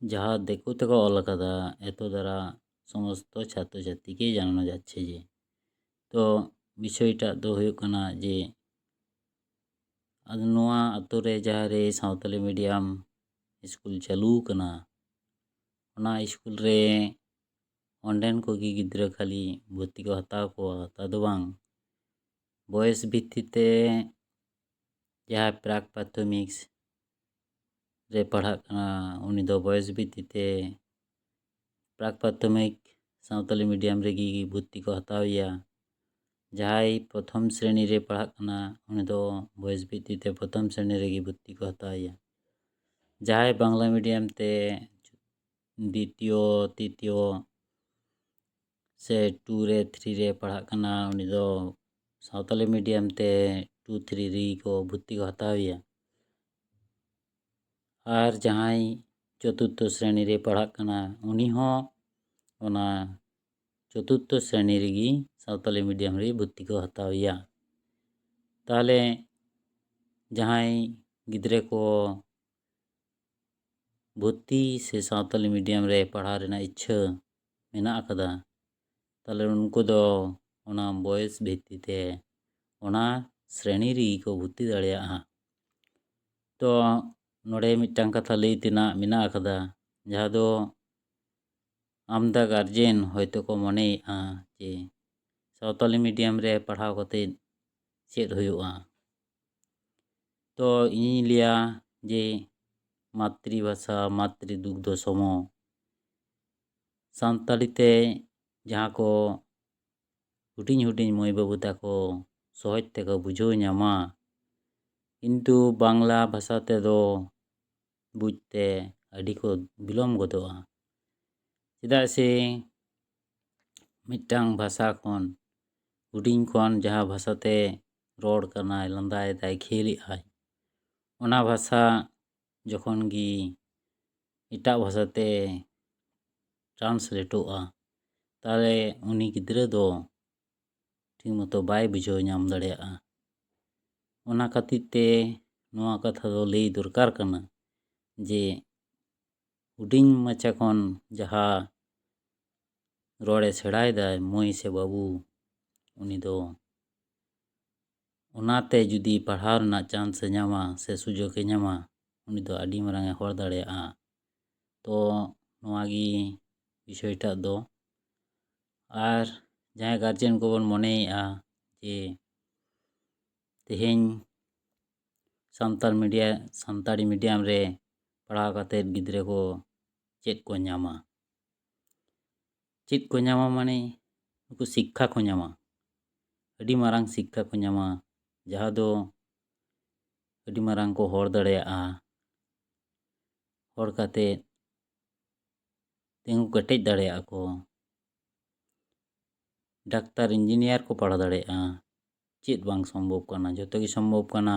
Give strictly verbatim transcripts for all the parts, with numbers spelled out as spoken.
ᱡᱟᱦᱟᱸ ᱫᱤᱠᱩ ᱛᱮᱠᱚ ᱚᱞ ᱟᱠᱟᱫᱟ, ᱮᱛᱚ ᱫᱟᱨᱟ ᱥᱚᱢᱚᱥᱛᱚ ᱪᱷᱟᱛᱨᱚ ᱪᱷᱟᱛᱨᱤ ᱠᱮ ᱡᱟᱱᱟᱱᱟ ᱡᱟᱪᱪᱷᱮ ᱡᱮ᱾ ᱛᱚ ᱵᱤᱥᱚᱭᱴᱟᱜ ᱫᱚ ᱦᱩᱭᱩᱜ ᱠᱟᱱᱟ ᱡᱮ ᱟᱫᱚ ᱱᱚᱣᱟ ᱟᱛᱳ ᱨᱮ ᱡᱟᱦᱟᱸ ᱨᱮ ᱥᱟᱶᱛᱟᱞᱤ ᱢᱤᱰᱤᱭᱟᱢ ᱥᱠᱩᱞ ᱪᱟᱹᱞᱩ ᱟᱠᱟᱱᱟ, ᱚᱱᱟ ᱥᱠᱩᱞ ᱨᱮ ᱚᱸᱰᱮᱱ ᱠᱚᱜᱮ ᱜᱤᱫᱽᱨᱟᱹ ᱠᱷᱟᱹᱞᱤ ᱵᱷᱚᱨᱛᱤ ᱠᱚ ᱦᱟᱛᱟᱣ ᱠᱚᱣᱟ, ᱛᱟ ᱫᱚ ᱵᱟᱝ, ᱵᱚᱭᱮᱥ ᱵᱷᱤᱛᱛᱤ ᱛᱮ ᱡᱟᱦᱟᱸᱭ ᱯᱨᱟᱠ ᱯᱨᱟᱛᱷᱚᱢᱤᱠ ᱨᱮ ᱯᱟᱲᱦᱟᱜ ᱠᱟᱱᱟ, ᱩᱱᱤ ᱫᱚ ᱵᱚᱭᱮᱥ ᱵᱷᱤᱛᱛᱤ ᱛᱮ ᱯᱨᱟᱠ ᱯᱨᱟᱛᱷᱚᱢᱤᱠ ᱥᱟᱶᱛᱟᱞᱤ ᱢᱤᱰᱤᱭᱟᱢ ᱨᱮᱜᱮ ᱵᱷᱚᱨᱛᱤ ᱠᱚ ᱦᱟᱛᱟᱣ ᱮᱭᱟ᱾ ᱡᱟᱦᱟᱸᱭ ᱯᱨᱚᱛᱷᱚᱢ ᱥᱨᱮᱱᱤ ᱨᱮ ᱯᱟᱲᱦᱟᱜ ᱠᱟᱱᱟ, ᱩᱱᱤ ᱫᱚ ᱵᱚᱭᱮᱥ ᱵᱷᱤᱛᱛᱤ ᱛᱮ ᱯᱨᱚᱛᱷᱚᱢ ᱥᱨᱮᱱᱤ ᱨᱮᱜᱮ ᱵᱷᱚᱨᱛᱤ ᱠᱚ ᱦᱟᱛᱟᱣ ᱮᱭᱟ᱾ ᱡᱟᱦᱟᱸᱭ ᱵᱟᱝᱞᱟ ᱢᱤᱰᱤᱭᱟᱢ ᱛᱮ ᱫᱤᱛᱤᱭᱚ, ᱛᱨᱤᱛᱤᱭᱚ ᱥᱮ ᱴᱩ ᱨᱮ, ᱛᱷᱨᱤ ᱨᱮ ᱯᱟᱲᱦᱟᱜ ᱠᱟᱱᱟ, ᱩᱱᱤ ᱫᱚ ᱥᱟᱶᱛᱟᱞᱤ ᱢᱤᱰᱤᱭᱟᱢ ᱛᱮ ᱴᱩ, ᱛᱷᱨᱤ ᱨᱮᱜᱮ ᱠᱚ ᱵᱷᱚᱨᱛᱤ ᱠᱚ ᱦᱟᱛᱟᱣ ᱮᱭᱟ᱾ ᱟᱨ ᱡᱟᱦᱟᱸᱭ ᱪᱚᱛᱩᱨᱛᱷᱚ ᱥᱨᱮᱱᱤ ᱨᱮ ᱯᱟᱲᱦᱟᱜ ᱠᱟᱱᱟ, ᱩᱱᱤ ᱦᱚᱸ ᱚᱱᱟ ᱪᱚᱛᱩᱨᱛᱷᱚ ᱥᱨᱮᱱᱤ ᱨᱮᱜᱮ ᱥᱟᱶᱛᱟᱞᱤ ᱢᱤᱰᱤᱭᱟᱢ ᱨᱮ ᱵᱷᱚᱨᱛᱤ ᱠᱚ ᱦᱟᱛᱟᱣ ᱮᱭᱟ᱾ ᱛᱟᱦᱚᱞᱮ ᱡᱟᱦᱟᱸᱭ ᱜᱤᱫᱽᱨᱟᱹ ᱠᱚ ᱵᱷᱚᱨᱛᱤ ᱥᱮ ᱥᱟᱶᱛᱟᱞᱤ ᱢᱤᱰᱤᱭᱟᱢ ᱨᱮ ᱯᱟᱲᱦᱟᱣ ᱨᱮᱱᱟᱜ ᱤᱪᱪᱷᱟᱹ ᱢᱮᱱᱟᱜ ᱟᱠᱟᱫᱟ, ᱛᱟᱦᱚᱞᱮ ᱩᱱᱠᱩ ᱫᱚ ᱚᱱᱟ ᱵᱚᱭᱮᱥ ᱵᱷᱤᱛᱛᱤ ᱛᱮ ᱚᱱᱟ ᱥᱨᱮᱱᱤ ᱨᱮᱜᱮ ᱠᱚ ᱵᱷᱚᱨᱛᱤ ᱫᱟᱲᱮᱭᱟᱜᱼᱟ᱾ ᱛᱚ ᱱᱚᱰᱮ ᱢᱤᱫᱴᱟᱝ ᱠᱟᱛᱷᱟ ᱞᱟᱹᱭ ᱛᱮᱱᱟᱜ ᱢᱮᱱᱟᱜ ᱟᱠᱟᱫᱟ, ᱡᱟᱦᱟᱸ ᱫᱚ ᱟᱢᱫᱟ ᱜᱟᱨᱡᱮᱱ ᱦᱚᱭᱛᱳ ᱠᱚ ᱢᱚᱱᱮᱭᱮᱫᱼᱟ ᱡᱮ ᱥᱟᱶᱛᱟᱞᱤ ᱢᱤᱰᱤᱭᱟᱢ ᱨᱮ ᱯᱟᱲᱦᱟᱣ ᱠᱟᱛᱮ ᱪᱮᱫ ᱦᱩᱭᱩᱜᱼᱟ᱾ ᱛᱚ ᱤᱧᱤᱧ ᱞᱟᱹᱭᱟ ᱡᱮ ᱢᱟᱛᱨᱤ ᱵᱷᱟᱥᱟ ᱢᱟᱛᱨᱤ ᱫᱩᱜᱽᱫᱷᱚ ᱥᱚᱢᱚ, ᱥᱟᱱᱛᱟᱲᱤ ᱛᱮ ᱡᱟᱦᱟᱸ ᱠᱚ ᱦᱩᱰᱤᱧ ᱦᱩᱰᱤᱧ ᱢᱟᱹᱭ ᱵᱟᱹᱵᱩ ᱛᱟᱠᱚ ᱥᱚᱦᱚᱡᱽ ᱛᱮᱠᱚ ᱵᱩᱡᱷᱟᱹᱣ ᱧᱟᱢᱟ, ᱠᱤᱱᱛᱩ ᱵᱟᱝᱞᱟ ᱵᱷᱟᱥᱟ ᱛᱮᱫᱚ ᱵᱩᱡᱽ ᱛᱮ ᱟᱹᱰᱤ ᱠᱚ ᱵᱤᱞᱚᱢ ᱜᱚᱫᱚᱜᱼᱟ᱾ ᱪᱮᱫᱟᱜ ᱥᱮ ᱢᱤᱫᱴᱟᱝ ᱵᱷᱟᱥᱟ ᱠᱷᱚᱱ, ᱦᱩᱰᱤᱧ ᱠᱷᱚᱱ ᱡᱟᱦᱟᱸ ᱵᱷᱟᱥᱟ ᱛᱮ ᱨᱚᱲ ᱠᱟᱱᱟᱭ, ᱞᱟᱸᱫᱟᱭ ᱫᱟᱭ, ᱠᱷᱮᱞᱮᱜ ᱟᱭ, ᱚᱱᱟ ᱵᱷᱟᱥᱟ ᱡᱚᱠᱷᱚᱱ ᱜᱮ ᱮᱴᱟᱜ ᱵᱷᱟᱥᱟ ᱛᱮ ᱴᱨᱟᱱᱥᱞᱮᱴᱚᱜᱼᱟ, ᱛᱟᱦᱚᱞᱮ ᱩᱱᱤ ᱜᱤᱫᱽᱨᱟᱹ ᱫᱚ ᱴᱷᱤᱠ ᱢᱚᱛᱚ ᱵᱟᱭ ᱵᱩᱡᱷᱟᱹᱣ ᱧᱟᱢ ᱫᱟᱲᱮᱭᱟᱜᱼᱟ᱾ ᱚᱱᱟ ᱠᱷᱟᱹᱛᱤᱨ ᱛᱮ ᱱᱚᱣᱟ ᱠᱟᱛᱷᱟ ᱫᱚ ᱞᱟᱹᱭ ᱫᱚᱨᱠᱟᱨ ᱠᱟᱱᱟ ᱡᱮ ᱦᱩᱰᱤᱧ ᱢᱟᱪᱷᱟ ᱠᱷᱚᱱ ᱡᱟᱦᱟᱸ ᱨᱚᱲᱮ ᱥᱮᱬᱟᱭᱮᱫᱟᱭ ᱢᱟᱹᱭ ᱥᱮ ᱵᱟᱹᱵᱩ, ᱩᱱᱤ ᱫᱚ ᱚᱱᱟᱛᱮ ᱡᱩᱫᱤ ᱯᱟᱲᱦᱟᱣ ᱨᱮᱱᱟᱜ ᱪᱟᱱᱥ ᱮ ᱧᱟᱢᱟ ᱥᱮ ᱥᱩᱡᱳᱜᱽ ᱮ ᱧᱟᱢᱟ, ᱩᱱᱤ ᱫᱚ ᱟᱹᱰᱤ ᱢᱟᱨᱟᱝ ᱮ ᱦᱚᱲ ᱫᱟᱲᱮᱭᱟᱜᱼᱟ᱾ ᱛᱚ ᱱᱚᱣᱟ ᱜᱮ ᱵᱤᱥᱚᱭᱴᱟᱜ ᱫᱚ᱾ ᱟᱨ ᱡᱟᱦᱟᱸᱭ ᱜᱟᱨᱡᱮᱱ ᱠᱚᱵᱚᱱ ᱢᱚᱱᱮᱭᱮᱫᱼᱟ ᱡᱮ ᱛᱮᱦᱮᱧ ᱥᱟᱱᱛᱟᱲ ᱢᱤᱰᱤᱭᱟ, ᱥᱟᱱᱛᱟᱲᱤ ᱢᱤᱰᱤᱭᱟᱢ ᱨᱮ ᱯᱟᱲᱦᱟᱣ ᱠᱟᱛᱮᱫ ᱜᱤᱫᱽᱨᱟᱹ ᱠᱚ ᱪᱮᱫ ᱠᱚ ᱧᱟᱢᱟ? ᱪᱮᱫ ᱠᱚ ᱧᱟᱢᱟ ᱢᱟᱱᱮ ᱱᱩᱠᱩ ᱥᱤᱠᱠᱷᱟ ᱠᱚ ᱧᱟᱢᱟ, ᱟᱹᱰᱤ ᱢᱟᱨᱟᱝ ᱥᱤᱠᱠᱷᱟ ᱠᱚ ᱧᱟᱢᱟ, ᱡᱟᱦᱟᱸ ᱫᱚ ᱟᱹᱰᱤ ᱢᱟᱨᱟᱝ ᱠᱚ ᱦᱚᱲ ᱫᱟᱲᱮᱭᱟᱜᱼᱟ, ᱦᱚᱲ ᱠᱟᱛᱮᱫ ᱛᱤᱸᱜᱩ ᱠᱮᱴᱮᱡ ᱫᱟᱲᱮᱭᱟᱜᱼᱟ ᱠᱚ᱾ ᱰᱟᱠᱛᱟᱨ, ᱤᱧᱡᱤᱱᱤᱭᱟᱨ ᱠᱚ ᱯᱟᱲᱦᱟᱣ ᱫᱟᱲᱮᱭᱟᱜᱼᱟ᱾ ᱪᱮᱫ ᱵᱟᱝ ᱥᱚᱢᱵᱷᱚᱵ ᱠᱟᱱᱟ? ᱡᱚᱛᱚ ᱜᱮ ᱥᱚᱢᱵᱷᱚᱵ ᱠᱟᱱᱟ᱾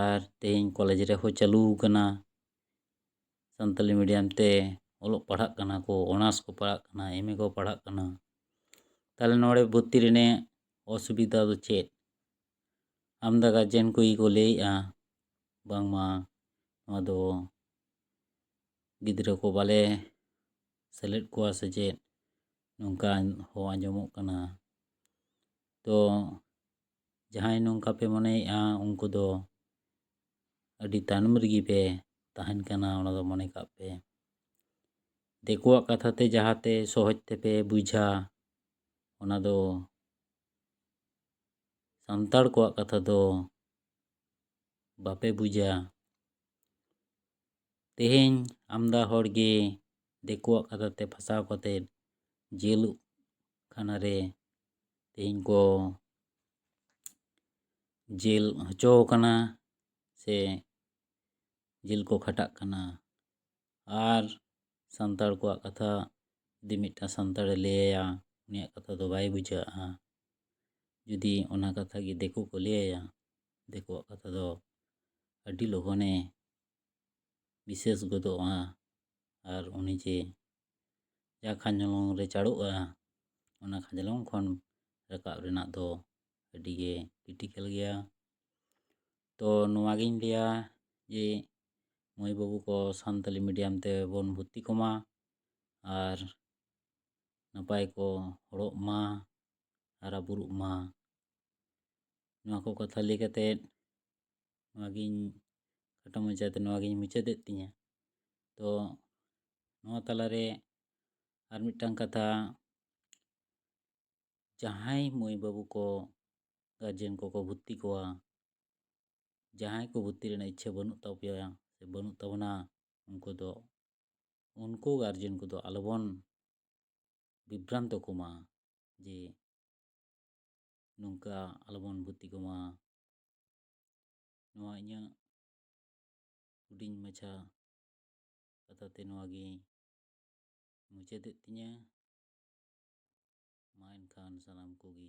ᱟᱨ ᱛᱮᱦᱮᱧ ᱠᱚᱞᱮᱡᱽ ᱨᱮᱦᱚᱸ ᱪᱟᱹᱞᱩ ᱟᱠᱟᱱᱟ, ᱥᱟᱱᱛᱟᱞᱤ ᱢᱤᱰᱤᱭᱟᱢ ᱛᱮ ᱚᱞᱚᱜ ᱯᱟᱲᱦᱟᱜ ᱠᱟᱱᱟ ᱠᱚ, ᱚᱱᱟᱨᱥ ᱠᱚ ᱯᱟᱲᱦᱟᱜ ᱠᱟᱱᱟ, ᱮᱢ ᱮ ᱠᱚ ᱯᱟᱲᱦᱟᱜ ᱠᱟᱱᱟ᱾ ᱛᱟᱦᱚᱞᱮ ᱱᱚᱰᱮ ᱵᱷᱚᱨᱛᱤ ᱨᱮᱱᱟᱜ ᱚᱥᱩᱵᱤᱫᱷᱟ ᱫᱚ ᱪᱮᱫ? ᱟᱢᱫᱟ ᱜᱟᱨᱡᱮᱱ ᱠᱚᱜᱮ ᱠᱚ ᱞᱟᱹᱭᱮᱫᱼᱟ, ᱵᱟᱝᱢᱟ ᱱᱚᱣᱟ ᱫᱚ ᱜᱤᱫᱽᱨᱟᱹ ᱠᱚ ᱵᱟᱞᱮ ᱥᱮᱞᱮᱫ ᱠᱚᱣᱟ ᱥᱮ ᱪᱮᱫ, ᱱᱚᱝᱠᱟ ᱦᱚᱸ ᱟᱸᱡᱚᱢᱚᱜ ᱠᱟᱱᱟ᱾ ᱛᱚ ᱡᱟᱦᱟᱸᱭ ᱱᱚᱝᱠᱟ ᱯᱮ ᱢᱚᱱᱮᱭᱮᱫᱼᱟ, ᱩᱱᱠᱩ ᱫᱚ ᱟᱹᱰᱤ ᱛᱟᱭᱱᱚᱢ ᱨᱮᱜᱮ ᱯᱮ ᱛᱟᱦᱮᱱ ᱠᱟᱱᱟ, ᱚᱱᱟ ᱫᱚ ᱢᱚᱱᱮ ᱠᱟᱜ ᱯᱮ᱾ ᱫᱤᱠᱩᱣᱟᱜ ᱠᱟᱛᱷᱟ ᱛᱮ ᱡᱟᱦᱟᱸᱛᱮ ᱥᱚᱦᱚᱡᱽ ᱛᱮᱯᱮ ᱵᱩᱡᱟ, ᱚᱱᱟ ᱫᱚ ᱥᱟᱱᱛᱟᱲ ᱠᱚᱣᱟᱜ ᱠᱟᱛᱷᱟ ᱫᱚ ᱵᱟᱯᱮ ᱵᱩᱡᱟ᱾ ᱛᱮᱦᱮᱧ ᱟᱢᱫᱟ ᱦᱚᱲ ᱜᱮ ᱫᱤᱠᱩᱣᱟᱜ ᱠᱟᱛᱷᱟ ᱛᱮ ᱯᱷᱟᱸᱥᱟᱣ ᱠᱟᱛᱮᱫ ᱡᱮᱞ ᱠᱷᱟᱱᱟ ᱨᱮ ᱛᱮᱦᱮᱧ ᱠᱚ ᱡᱮᱞ ᱦᱚᱪᱚ ᱟᱠᱟᱱᱟ ᱥᱮ ᱡᱮᱞ ᱠᱚ ᱠᱷᱟᱴᱟᱜ ᱠᱟᱱᱟ᱾ ᱟᱨ ᱥᱟᱱᱛᱟᱲ ᱠᱚᱣᱟᱜ ᱠᱟᱛᱷᱟ ᱡᱩᱫᱤ ᱢᱤᱫᱴᱟᱝ ᱥᱟᱱᱛᱟᱲᱮ ᱞᱟᱹᱭᱟᱭᱟ, ᱩᱱᱤᱭᱟᱜ ᱠᱟᱛᱷᱟ ᱫᱚ ᱵᱟᱭ ᱵᱩᱡᱷᱟᱹᱜᱼᱟ᱾ ᱡᱩᱫᱤ ᱚᱱᱟ ᱠᱟᱛᱷᱟ ᱜᱮ ᱫᱤᱠᱩ ᱠᱚ ᱞᱟᱹᱭᱟᱭᱟ, ᱫᱤᱠᱩᱣᱟᱜ ᱠᱟᱛᱷᱟ ᱫᱚ ᱟᱹᱰᱤ ᱞᱚᱜᱚᱱᱮ ᱵᱤᱥᱮᱥ ᱜᱚᱫᱚᱜᱼᱟ᱾ ᱟᱨ ᱩᱱᱤ ᱡᱮ ᱡᱟ ᱠᱷᱟᱧᱪᱚᱞᱚᱝ ᱨᱮ ᱪᱟᱲᱚᱜᱼᱟ, ᱚᱱᱟ ᱠᱷᱟᱧᱪᱚᱞᱚᱝ ᱠᱷᱚᱱ ᱨᱟᱠᱟᱵ ᱨᱮᱱᱟᱜ ᱫᱚ ᱟᱹᱰᱤ ᱜᱮ ᱠᱨᱤᱴᱤᱠᱮᱞ ᱜᱮᱭᱟ᱾ ᱛᱚ ᱱᱚᱣᱟ ᱜᱤᱧ ᱞᱟᱹᱭᱟ ᱡᱮ ᱢᱟᱹᱭ ᱵᱟᱹᱵᱩ ᱠᱚ ᱥᱟᱱᱛᱟᱞᱤ ᱢᱤᱰᱤᱭᱟᱢ ᱛᱮ ᱵᱚᱱ ᱵᱷᱚᱨᱛᱤ ᱠᱚᱢᱟ ᱟᱨ ᱱᱟᱯᱟᱭ ᱠᱚ ᱦᱚᱲᱚᱜ ᱢᱟ, ᱦᱟᱨᱟ ᱵᱩᱨᱩᱜ ᱢᱟ᱾ ᱱᱚᱣᱟ ᱠᱚ ᱠᱟᱛᱷᱟ ᱞᱟᱹᱭ ᱠᱟᱛᱮᱫ ᱱᱚᱣᱟᱜᱤᱧ ᱠᱷᱟᱴᱚ ᱢᱟᱪᱷᱟᱛᱮ ᱱᱚᱣᱟᱜᱤᱧ ᱢᱩᱪᱟᱹᱫᱮᱫ ᱛᱤᱧᱟᱹ᱾ ᱛᱚ ᱱᱚᱣᱟ ᱛᱟᱞᱟᱨᱮ ᱟᱨ ᱢᱤᱫᱴᱟᱝ ᱠᱟᱛᱷᱟ, ᱡᱟᱦᱟᱸᱭ ᱢᱟᱹᱭ ᱵᱟᱹᱵᱩ ᱠᱚ ᱜᱟᱨᱡᱮᱱ ᱠᱚᱠᱚ ᱵᱷᱚᱨᱛᱤ ᱠᱚᱣᱟ, ᱡᱟᱦᱟᱸᱭ ᱠᱚ ᱵᱷᱚᱨᱛᱤ ᱨᱮᱱᱟᱜ ᱤᱪᱪᱷᱟᱹ ᱵᱟᱹᱱᱩᱜ ᱛᱟᱯᱮᱭᱟ ᱥᱮ ᱵᱟᱹᱱᱩᱜ ᱛᱟᱵᱚᱱᱟ, ᱩᱱᱠᱩ ᱫᱚ, ᱩᱱᱠᱩ ᱜᱟᱨᱡᱮᱱ ᱠᱚᱫᱚ ᱟᱞᱚᱵᱚᱱ ᱵᱤᱵᱷᱨᱟᱱᱛᱚ ᱠᱚᱢᱟ ᱡᱮ ᱱᱚᱝᱠᱟ ᱟᱞᱚᱵᱚᱱ ᱵᱷᱚᱨᱛᱤ ᱠᱚᱢᱟ᱾ ᱱᱚᱣᱟ ᱤᱧᱟᱹᱜ ᱦᱩᱰᱤᱧ ᱢᱟᱪᱷᱟ ᱠᱟᱛᱷᱟ ᱛᱮ ᱱᱚᱣᱟ ᱜᱮ ᱢᱩᱪᱟᱹᱫᱮᱫ ᱛᱤᱧᱟᱹ᱾ ᱢᱟ ᱮᱱᱠᱷᱟᱱ ᱥᱟᱱᱟᱢ ᱠᱚᱜᱮ